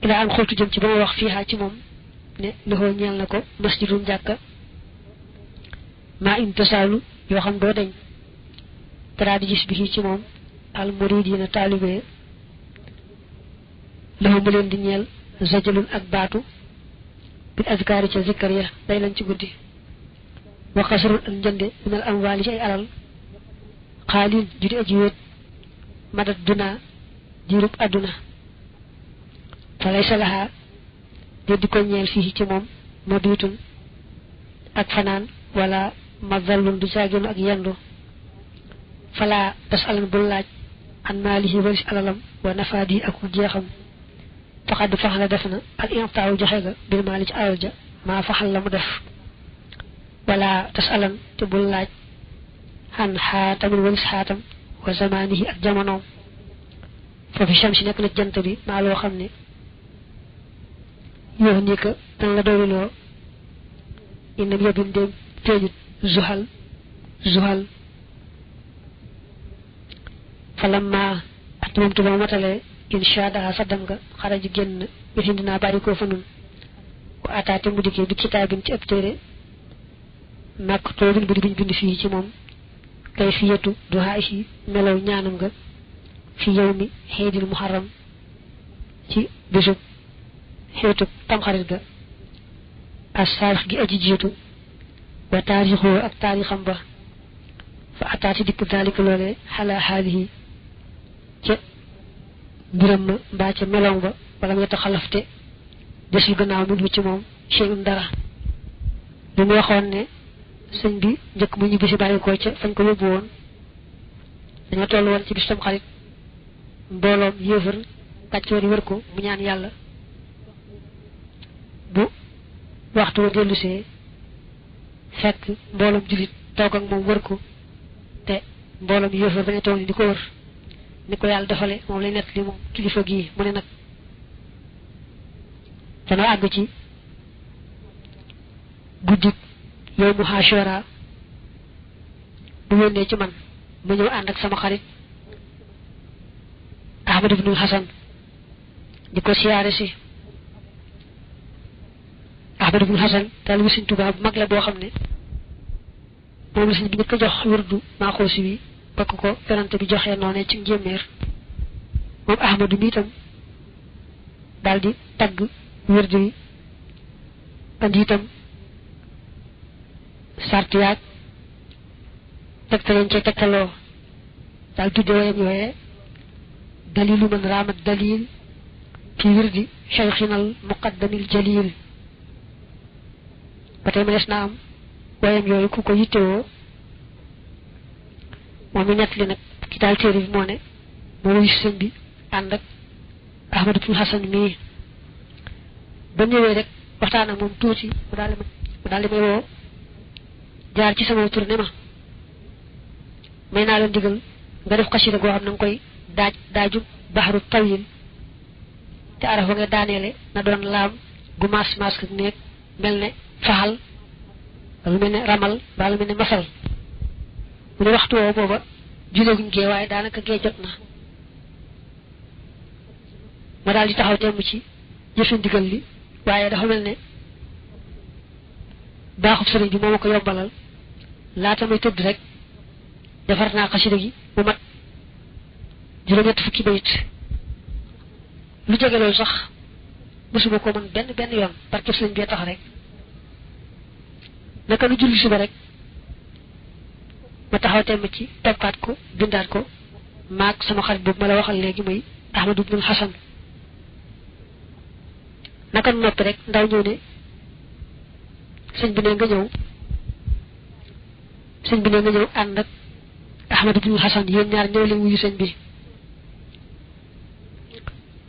ila am xoltu jëm ci ba wax fiha ci mom ne loxo ñeel na ko masjidun jàkka ma in tasalu yoo xam doo dañ tara di gis bi ci moom al muridina talibé loxo mu leen di ñeel zajalun ak baatu bil azkari ci zikkar ya day lañ ci guddi wa qasrul al jënde minal amwali ci ay alal xaalin judi aji wéet madat duna jirub aduna falaysa laha di ko ñeel fii ci moom mabitun ak fanaan wala mazallun du caaginu ak yendu fala tasalan bul laaj an maalihi walis alalam wa nafaadi ak jeexam faqad faxala def na al intaaw joxe ga bil maali ci alal ja maa faxal la mu def wala tasalan te bul laaj xan xaatamin walis xaatam wa zamanihi ak jamonoom foofu shamsi nekk na jant bi maa loo xam ne yoo ni ka tan la doyloo inam yobin dem feeñut zuhal falamma atmamtu ba matale insha daha saddam nga xaraji génn bi hindina bari ko fa nun wa ataate mu dikkee bi kitaabin ci ab téere nak toobin bu di bind fii ci moom kay fiyatu duhaahi melaw ñaanam nga fi yawmi heydil muharram ci bisub xeetu tamxarit ga as-saarix gi aji jiitu wa taarixoo ak taarixam ba fa ataati dikk daalika loolee xalaa xaalihi ca mbiram ma mbaa ca meloŋ ba wala mu yetta xalafte desul gannaaw min ci moom cheyun dara li mu waxoon ne sëñ bi njëkk mu ñibbisi bàyyi ko ca fañ ko yóbbu woon dañoo toll woon ci bis tamxarit mbooloom yéefar kàccoor yi wër ko mu ñaan yàlla bu waxtu wa dellusee fekk mbooloom julit toog ak moom wër ko te mbooloom yéefar bañ a toog ni di ko wër ni ko yàlla defale moom lay nett li moom kilifa gii mu ne nag dana àgg ci guddik yow mu Ashura bu yónnee ci man ma ñëw ànd ak sama xarit Ahmad ibnul Hasan di ko siyaare si Ahmad ibnul Hasan taal bu Sëñ Tuubaa bu mag la boo xam ne moom la sëñ bi njëkk a jox wirdu Maaxoosi wi bakk ko yonante bi joxee noone ci njéeméer moom Ahmadu mi itam daal di tagg wirdu wi andi itam sart yaag tegtaleen ca tegtaloo daal tudde wayam yooyee dalilu man raamat dalil fi wirdi cheikhina al muqaddamil jalil ba tey ma des na am wayam yooyu ku ko yittewoo moom mi ñett li nag ki daal téere bi moo ne moo wuyu sëñ bi ànd ak Ahmad ibn Hasan mii ba ñëwee rek waxtaan ak moom tuuti mu daal di may woo jaar ci sama tur ne ma may naa leen digal nga def xasida goo xam na nga koy daaju baxaru tawil te araf ba nga daaneele na doon laam gu maas ak néeg mel ne faxal lu mel ne ramal ba lu mel ne masal mu ne waxtu woo booba juleeguñ gee waaye daanaka gee jot na ma daal di taxaw temm ci jëfe ndigal li waaye dafa mel ne baaxub sëriñ bi moo ma ko yombalal laata may tëdd rek defar naa xasida gi bu mat juróom-ñett fukki bayit lu jege loolu sax mësuma ko mën benn yoon barke sëriñ bee tax rek naka lu julli suba rek ma taxaw temm ci toppaat ko bindaat ko maag sama xarit boobu ma la waxal léegi muy Ahmad ibnul Hasan naka nu noppi rek ndaw ñëw ne sëñ bi ne nga ñëw ànd ak Ahmad ibnul Hasan yéen ñaar ñëw leen wuyu sëñ bi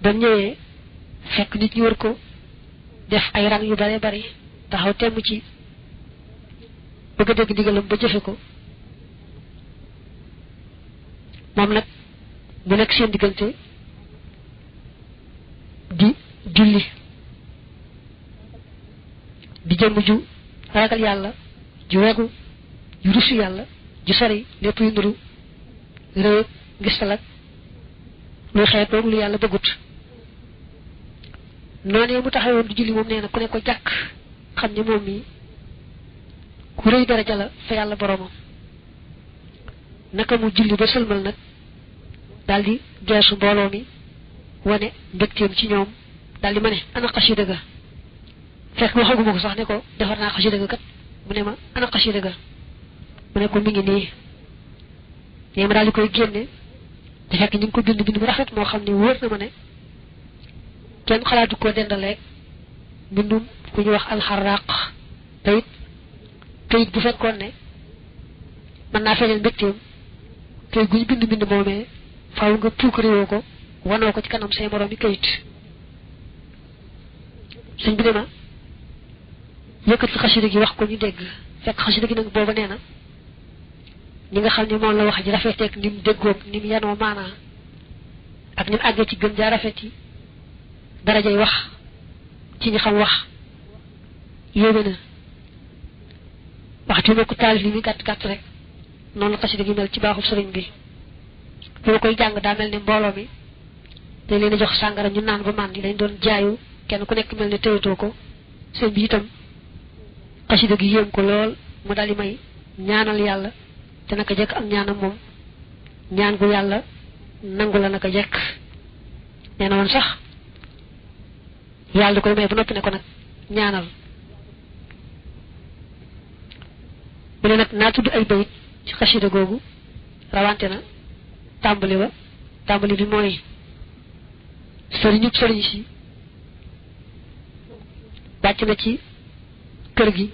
ba ñëwee fekk nit ñi wër ko def ay rang yu bare bari taxaw temm ci bëgg a dégg ndigalam ba jëfe ko moom nag mu nekk seen diggante di julli di jëmm ju ragal yàlla ju wegu ju rusu yàlla ju sori lépp yu nuru réew ngistal ak luy xeetoog lu yàlla bëggut noonee mu taxawoon di julli moom nee na ku ne ko jàkk xam ne moom mi ku rëy daraja la fa yàlla boromam naka mu julli ba sëlmal nag daldi geesu mbooloo mi wane mbégteem ci ñoom daldi ma ne ana xasida ga fekk waxaguma ko sax ne ko defar naa xasida ga kat mu ne ma ana xasida ga mu ne ko mi ngi nii nee ma daldi koy génne te fekk ñu ngi ko bind bu rafet moo xam ne wóor na ma ne kenn xalaatu koo dendaleeg mbindum ku ñu wax alxarraq te it kayit bu fekkoon ne mën naa feeñal mbégteem kayit gu ñu bind moomee faaw nga puukaréwoo ko wanoo ko ci kanam say moroom yi kayit sëñ bi ne ma yëkkat fi xasida gi wax ko ñu dégg fekk xasida gi nag booba nee na ñi nga xam ne moom la wax ji rafeteeg ni mu déggoog ni mu yanoo maanaa ak ni mu àggee ci gën jaa rafet yi darajay wax ci ñi xam wax yéeme na waxtu ma ko taalif li muy gàtt gàtt rek noonu la xasida gi mel ci baaxub sëriñ bi bi ma koy jàng daa mel ne mbooloo mi dañ leen a jox sàngara ñu naan ba màndi dañ doon jaayu kenn ku nekk mel ne tëyatoo ko sëñ bi itam xasida gi yéem ko lool mu daldi may ñaanal yàlla te naka jekk ak ñaanam moom ñaan gu yàlla nangu la naka jekk nee na woon sax yàlla di koy may ba noppi ne ko nag ñaanal mu ne nag naa tudd ay bayit ci xasida googu rawante na tàmbali bi mooy sëriñub sëriñ si wàcc na ci kër gi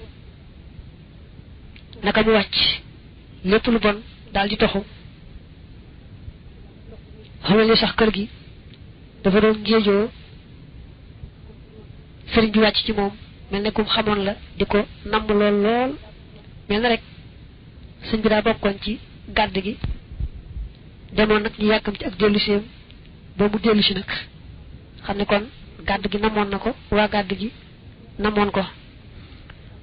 naka mu wàcc lépp lu bon daal di toxu xamal ni sax kër gi dafa doon géejoo sëriñ bi wàcc ci moom mel ne kum xamoon la di ko namm lool lool mel na rek sëñ bi daa bokkoon ci gàdd gi demoon nag ñu yàkkam ci ak delluseem ba mu dellusi nag xam ne kon gàdd gi namoon na ko waa gàdd gi namoon ko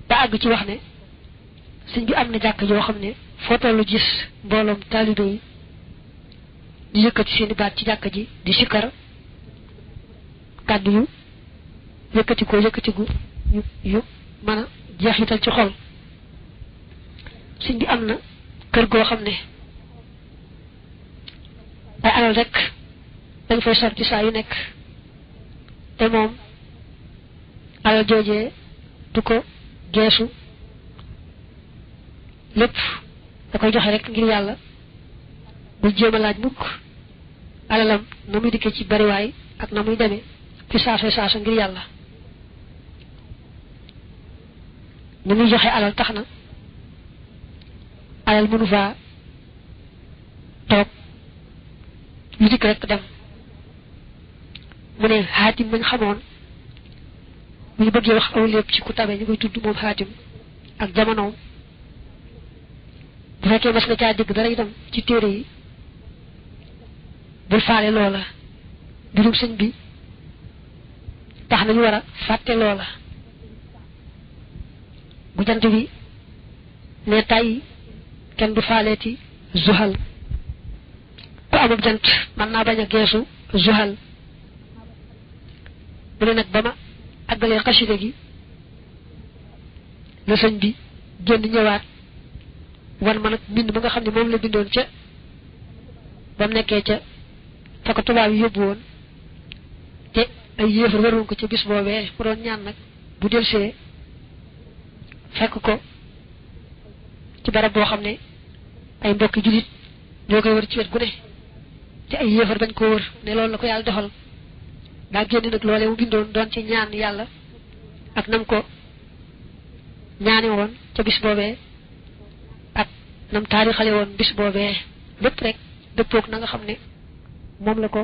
ba àgg ci wax ne sëñ bi am na jàkk yoo xam ne foo tollu gis mbooloom taalibe yi di yëkkati seeni baat ci jàkk ji di sikkar kàddu yu yëkkatiku yu mën a jeexital ci xol sëñ bi am na kër goo xam ne ay alal rek dañ fay sorti saa yu nekk te moom alal joojee du ko geesu lépp da koy joxe rek ngir yàlla bu jéem a laaj mukk alalam na muy dikkee ci bariwaay ak na muy demee fi saasa ngir yàlla ni muy joxe alal tax na alal mënu faa toog lu dikk rek dem mu ne xaatim mañ xamoon bu ñu bëggee wax aw lépp ci ku tabe ñu koy tudd moom xaatim ak jamonoom bu fekkee mas nga caa dégg dara itam ci téere yi bul faale loola mbirum sëñ bi tax nañu war a fàtte loola bu jant bi ne tàyyi kenn du faaleeti zuhal ku amub jant mën naa bañ a geesu zuhal mu ne nag ba ma àggalee xasida gi la sëñ bi génn ñëwaat wan ma nag mbind ma nga xam ne moom la bindoon ca ba mu nekkee ca fa ko tubaab yi yóbbu woon te ay yéefar waroon ko ca bis boobee mu doon ñaan nag bu delsee fekk ko ci barab boo xam ne ay mbokki jullit ñoo koy wër ci wet gu ne te ay yéefar bañ ko wër ne loolu la ko yàlla doxal daa génn nag loolee mu bindoon doon ci ñaan yàlla ak nam ko ñaane woon ca bis boobee ak nam taarixale woon bis boobee lépp rek dëppoog na nga xam ne moom la ko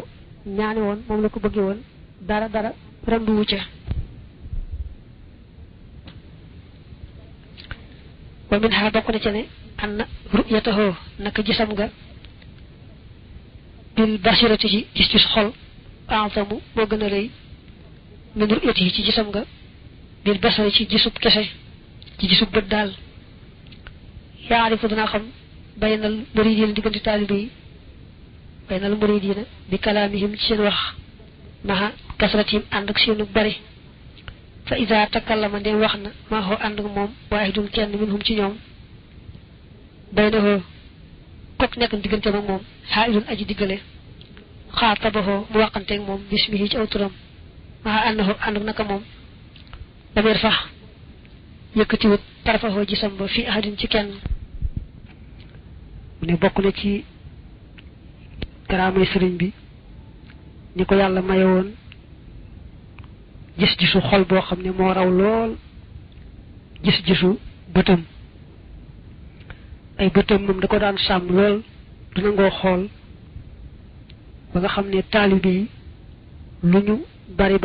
ñaane woon moom la ko bëggee woon dara randu wu ca wa min ha bokk na ca ne an na ru'yatahu naka gisam nga bil basirati ci gis ci xol a'zamu moo gën a rëy min ru'yatihi ci gisam nga bil basari ci gisub kese ci gisub bët daal yaarifu dana xam baynal muridina diggante taalibe yi baynal muridina bi kalaamihim ci seen wax maha kasratim ànd ak seenu bari fa iza takallama dem wax na maa xoo ànd ak moom waahidun kenn minhum ci ñoom baynahu kok nekk diggante ak moom xaa'ilun aji diggale xaatabahu mu waxanteeg moom bismihi ci aw turam maa àndahu ànd ak naka moom damir fax yëkkatiwut tarafahu gisam ba fi ahadin ci kenn mu ne bokk na ci karaamay sëriñ bi ni ko yàlla maye woon gis-gisu xol boo xam ne moo raw lool gis-gisu bëtam ay bëtam moom da ko daan sàmm lool du nangoo xool ba nga xam ne taalibe yi lu ñu bari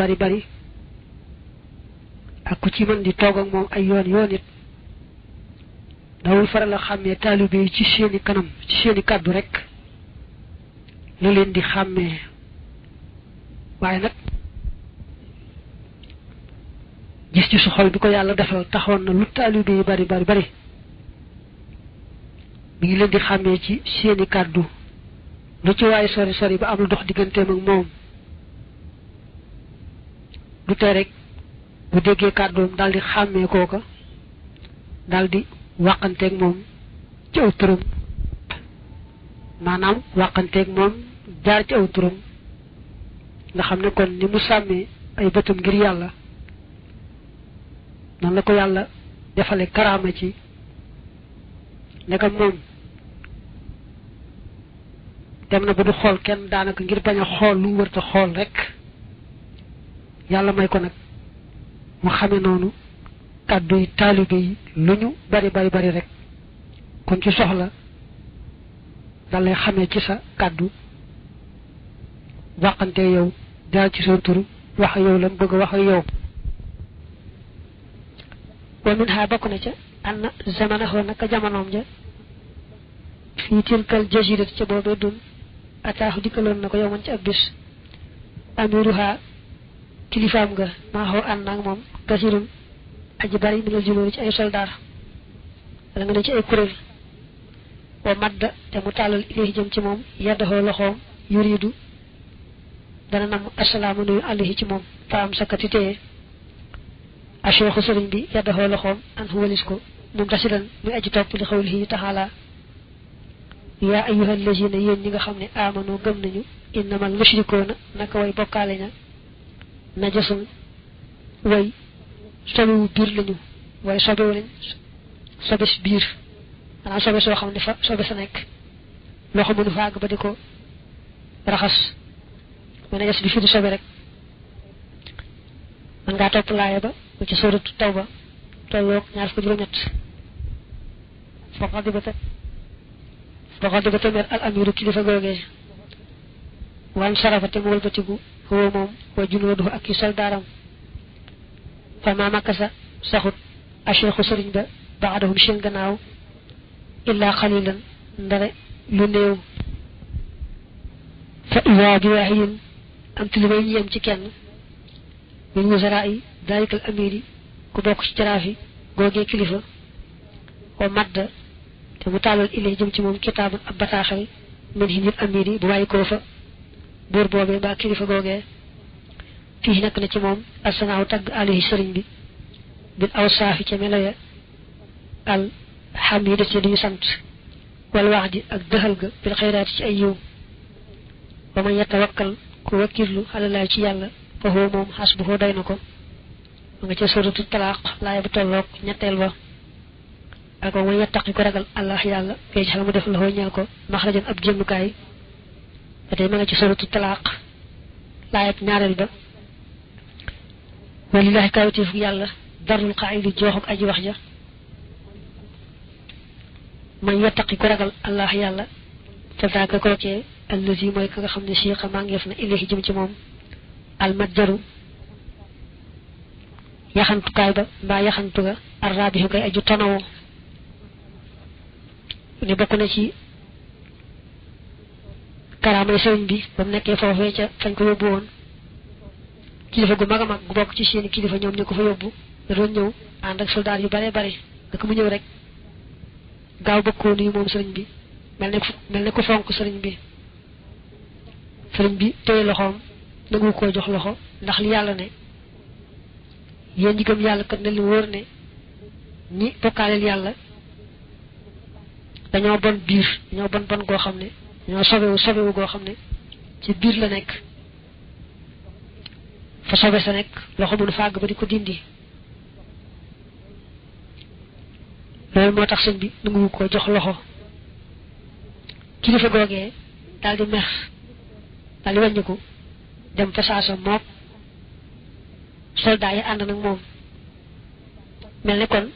ak ku ci mën di toog ak moom ay yoon it dawul faral a xàmmee taalibe yi ci seeni kanam ci seeni kàddu rek la leen di xàmmee waaye nag gis ci su xol bi ko yàlla defal taxoon na lu taalibe yi bari mi ngi leen di xàmmee ci seeni kàddu lu ci waaye sori ba am lu dox digganteem ak moom du tee rek bu déggee kàddoom daal di xàmmee kooka daal di wàqanteeg moom ci aw turam maanaam wàqanteeg moom jaar ci aw turam nga xam ne kon ni mu sàmmee ay bëtam ngir yàlla noonu la ko yàlla defale karaama ci nekam moom dem na ba du xool kenn daanaka ngir bañ a xool lu wërta xool rek yàlla may ko nag mu xame noonu kàddu yi taalibe yi lu ñu bari rek kon ci soxla dal lay xamee ci sa kàddu waxante yow daal ci sa tur wax yow lam bëgg a wax ak yow wa min ha bokk na ca anna zamanahu naka jamonoom ja fii tilkal jazirat ca boobee dun ataaxu dikkaloon na ko yow man ci ab bis amiruha kilifaam nga maa xoo ànd naag moom kasirun aji bari mi nga julóori ci ay soldaar wala nga ne ci ay kuréel wa madda te mu tàllal ilayhi jëm ci moom yaddaxoo loxoom yuridu dana nam assalaamu nuyu alayhi ci moom fa am sakkati téye acheikhu sëriñ bi yaddaxoo loxoom an walis ko moom tasiran muy aji topp li xawlihi taxaala yaa ayyuhal lazina yéen ñi nga xam ne amanu gëm nañu innamal mushrikoona naka way bokkaale ña najasun way sobewu biir lañu way sobewu lañ sobes biir maanaam sobe soo xam ne fa sobe sa nekk loo xam mënu fa àgg ba di ko raxas mu najas bi fi di sobe rek man ngaa topp laaya ba mu ci suuratu Tawba tolloog ñaar fukk juróom-ñett faqad ba tamit al amiru kilifa googee wan sarafa te mu wëlbatiku huwa moom wa junooduhu ak i soldaaram fa ma makasa saxut acheikhu sëriñ ba baadahum seen gannaaw illa xalilan ndare lu néew fa iwa bi waahidin am ti li may ñeem ci kenn min wasaraa yi dalikal amiri ku bokk ci jaraafi googee kilifa wa madda te mu tàllal ilay jëm ci moom kitaaban ab bataaxal min hinil amiri bu bàyyi koo fa buur boobee mbaa kilifa googee fii nekk na ci moom assanaaw tagg alayhi sëriñ bi bil aw saafi ca meloya al xamidati duñu sant wal wax di ak dëxal ga bil xayraati ci ay yiw ba man yatawakkal ku wakkirlu xalalaay ci yàlla fa huwa moom xasbuhu doy na ko ma nga ca suratu talaaq laaya bu tolloog ñetteel ba ak wa man yattaqi ko ragal allah yàlla fee xel mu def la ñeel ko maxrajan ab génnukaay ba tey ma nga ci suratu talaaq laayab ñaareel ba walillahi kawtif yàlla darul qaayidi jooxuk aji wax ja man yattaqi ko ragal allah yàlla te daaka kookee allazi mooy ka nga xam ne siiqa maa ngeef na ilayhi jëm ci moom almadjaru yaxantukaay ba mbaa yaxantu ga arraabihu kay aju tonawo ne bokk na ci karaamay sëriñ bi ba mu nekkee foofee ca fañ ko yóbbu woon kilifa gu mag a mag gu bokk ci seeni kilifa ñoom ñu ko fa yóbbu da doon ñëw ànd ak soldaar yu bare bare daka mu ñëw rek gaaw bëkkoon yi moom sëriñ bi mel ne ku fonk sëriñ bi téye loxoom nangu koo jox loxo ndax li yàlla ne yéen ñi gëm yàlla kat na li wóor ne ñi bokkaaleel yàlla dañoo bon biir dañoo bon goo xam ne dañoo sobewu goo xam ne ci biir la nekk fa sobe sa nekk loxo mënu fàgg ba di ko dindi loolu moo tax sëñ bi nangu ko jox loxo kilifa googee daal di mer daal di wàññiku dem fa saasa mook soldat yi ànd nag moom mel ne kon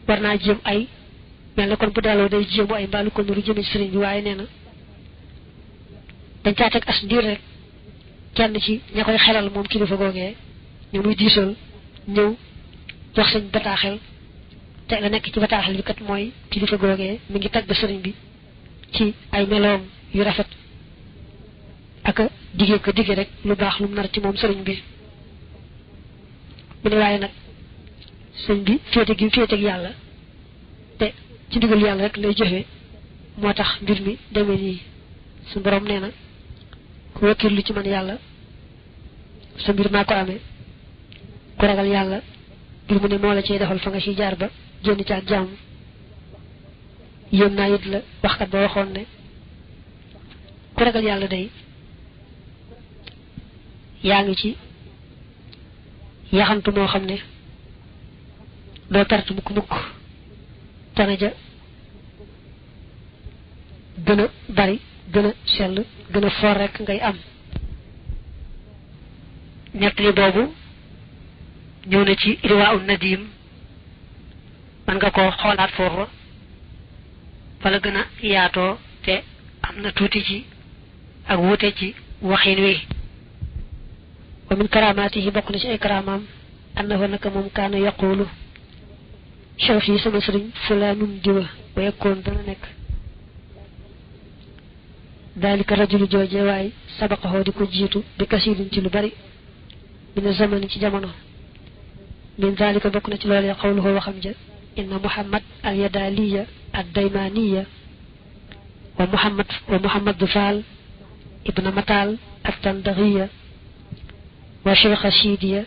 war naa jéem ay mel ne kon bu delloo day jéemu ay mbaalu ko nuru jëme sëriñ bi waaye nee na dañ caa teg as ndiir rek kenn ci ña koy xelal moom kilifa googee ñu muy diisal ñëw jox sëñ bataaxel te la nekk ci bataaxel bi kat mooy kilifa googee mi ngi tagg sëriñ bi ci ay meloom yu rafet ak digge rek lu baax lu mu nar ci moom sëriñ bi mu ne waaye nag sëñ bi féete gi yàlla te ci ndigal yàlla rek lay jëfe moo tax mbir mi demee nii su borom nee na ku wakkirlu ci man yàlla sa mbir maa ko amee ku ragal yàlla mbir mu ne moo la ciy defal fa nga ciy jaar ba génn ci ak jàmm yéem naa it la waxkat ba waxoon ne ku ragal yàlla day yaa ngi ci yaxantu moo xam ne doo perte mukk tane ja gën a bari gën a sell gën a for rek ngay am ñett li boobu ñëw na ci riwaa un nadim man nga ko xoolaat foofu fa la gën a yaatoo te am na tuuti ci ak wuute ci waxin wi wa min karaamaatihi bokk na ci ay karaamaam annahu naka moom kaana yaqulu cheikh yi sama sëriñ fulaanun diwa ba yekkoon dana nekk daalika rajulu jooje waaye sabaqaxoo di ko jiitu bi kasiirin ci lu bari mina zamani ci jamono min daalika bokk na ci loolee xawluhu waxam ja inna muhammad al yadaliya ad daymaniya wa muhammad faal ibna matal at tandaxiya wa cheikh asidiya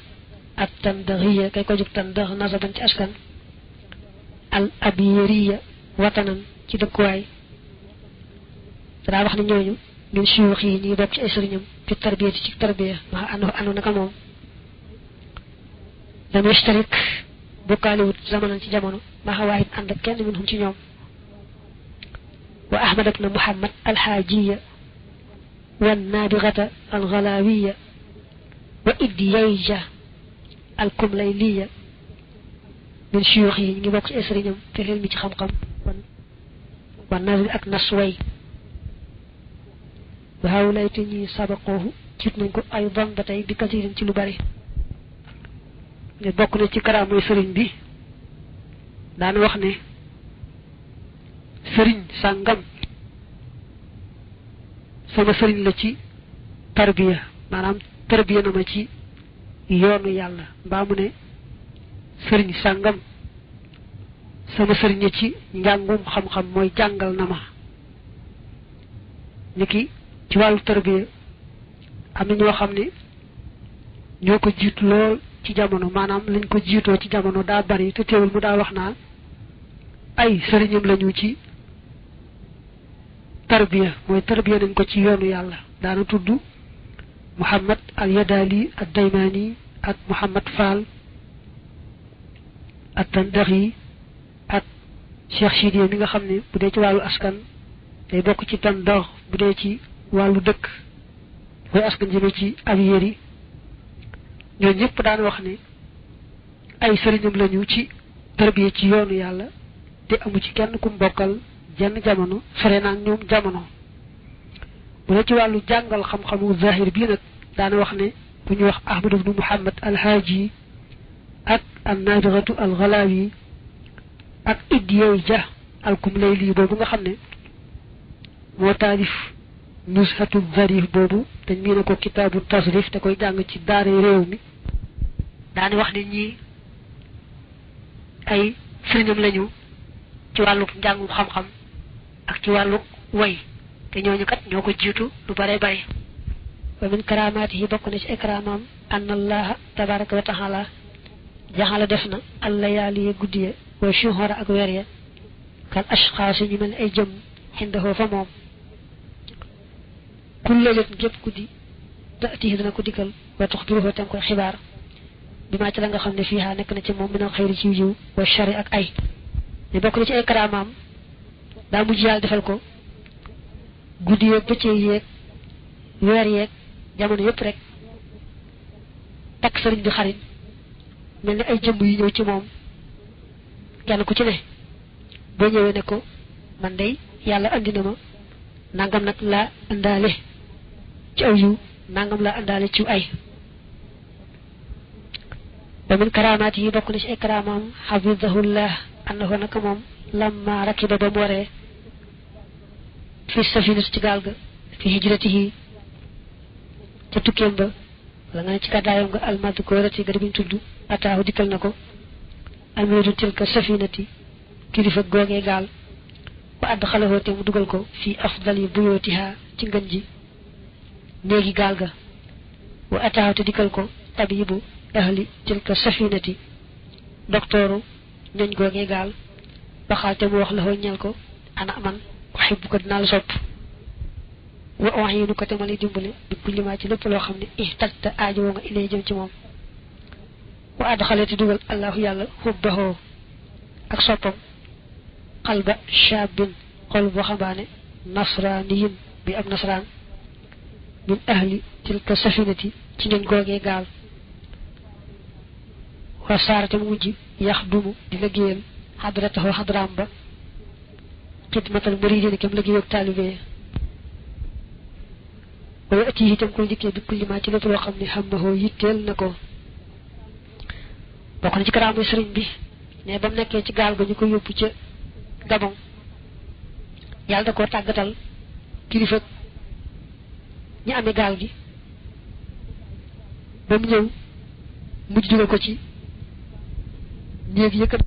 at tandaxiya kay ko jug tandax nasaban ci askan al abiyeriya watanan ci dëkkuwaay daa wax ne ñooñu ñun suyuux yi ñi bokk ci ay sëriñam fi tarbiyati ci tarbiya ma anu naka moom lam yashtarik bokkaaliwut zamanan ci jamono ma xawaayit ànd ak kenn minhum ci ñoom wa ahmad ibn muhammad alxaajiya wan nabigata alxalawiya wa iddiyayja alkumlayliya min suyuux yi ñu ngi bokk ci ay sëriñam te leen mi ci xam-xam wan nazri ak nasway wa hawlay te ñi sabaqoohu jiit nañ ko ay bon ba tey bi kasirin ci lu bari ne bokk na ci karaamuy sëriñ bi daan wax ne sëriñ sàngam sama sëriñ la ci tarbiya maanaam tarbiya na ma ci yoonu yàlla mbaa mu ne sëriñ sàngam sama sëriñ ci njàngum xam-xam mooy jàngal na ma niki ci wàllu tarbiya am na ñoo xam ne ñoo ko jiitu lool ci jamono maanaam lañ ko jiitoo ci jamono daa bari te teewul mu daa wax naa ay sëriñam lañu ci tarbiya mooy tarbiya nañ ko ci yoonu yàlla daana tudd muhammad al yadali ad daymani ak muhammad fall ak tandaxi ak cheikh sidiya mi nga xam ne bu dee ci wàllu askan day bokk ci tandax bu dee ci wàllu dëkk mooy askan jëme ci avier yi ñoo ñëpp daan wax ne ay sëriñam lañu ci tarbiya ci yoonu yàlla te amu ci kenn ku mbokkal jenn jamono fere naa ñoom jamono bu dee ci wàllu jàngal xam-xamu zahir bii nag daana wax ne bu ñuy wax ahmad ibnu muhammad alhaaji ak an nabiratu alxalawi ak iddiyey ja alkumlayli boobu nga xam ne moo taalif nushatu zarif boobu dañ mii ne ko kitaabu tasrif te koy jàng ci daare réew mi daane wax ne ñii ay sëriñam lañu ci wàllu njàngum xam-xam ak ci wàllu way te ñooñu kat ñoo ko jiitu lu bare bare wa min karamatihi bokk na ci ikramam anna allaha tabaraka wa taala jaxala def na allayaali guddiye wa shuhura ak weer ya kal ashxaas ñu mel ay jëm xindahoo fa moom kulle leen gépp guddi taatihi dana ko dikkal wa tuxbiruhu tam koy xibaar bi maa ci la nga xam ne fiiha nekk na ci moom minal xayri ci yiw wa shari ak ay ne bokk na ci ay karaamaam daa mujj yàlla defal ko guddi yeeg bëccëg yeeg weer yeeg jamono yëpp rek takk sëriñ bi xarit mel ni ay jëmm yu ñëw ci moom kenn ku ci ne boo ñëwee ne ko man day yàlla andi na ma nangam nag laa àndaale ci aw yiw nangam laa àndaale ci ay wa min karaamaat yi bokk na ci ay karaamaam xafidahullah annahu naka moom lamma rakiba ba mu waree fi safinati ci gaal ga fi hijratihi ca tukkeem ba wala nga ne ci kàddaayam nga almadkurati ga biñ tudd ataahu dikkal na ko amiru tilka safinati kilifa googee gaal ba àdd xalawoo te mu dugal ko fi afdali buyootiha ci ngën ji néegi gaal ga wa ataahu te dikkal ko tabibu ahli tilka safinati doktooru ñoñ googee gaal baxaal te mu wax la ñel ko ana man uhibbu ko dinaa la sopp wa uhiinu ko te ma lay dimbale bi kulli maa ci lépp loo xam ne ihtajta aajowoo nga ilay jëm ci moom wa adxale te dugal allahu yàlla xubbahoo ak soppam xalba shaabin xol boo xambaane nasraaniyin bi ab nasraan min ahli tilka safinati ci ñoñ googee gaal wa saarate mu mujj yax dumu di liggéeyal xadratahu xadraam ba xidmatal muridin kem liggéey ak taalibe wala ati itam koy dikkee bi kulli maa ci lépp loo xam ne xam na hoo yitteel na ko bokk na ci karaamu sëriñ bi ne ba mu nekkee ci gaal ga ñu ko yóbbu ca Gabon yàlla da koo tàggatal kilifa ñi amee gaal gi ba mu ñëw mujj dugal ko ci néeg yëkkat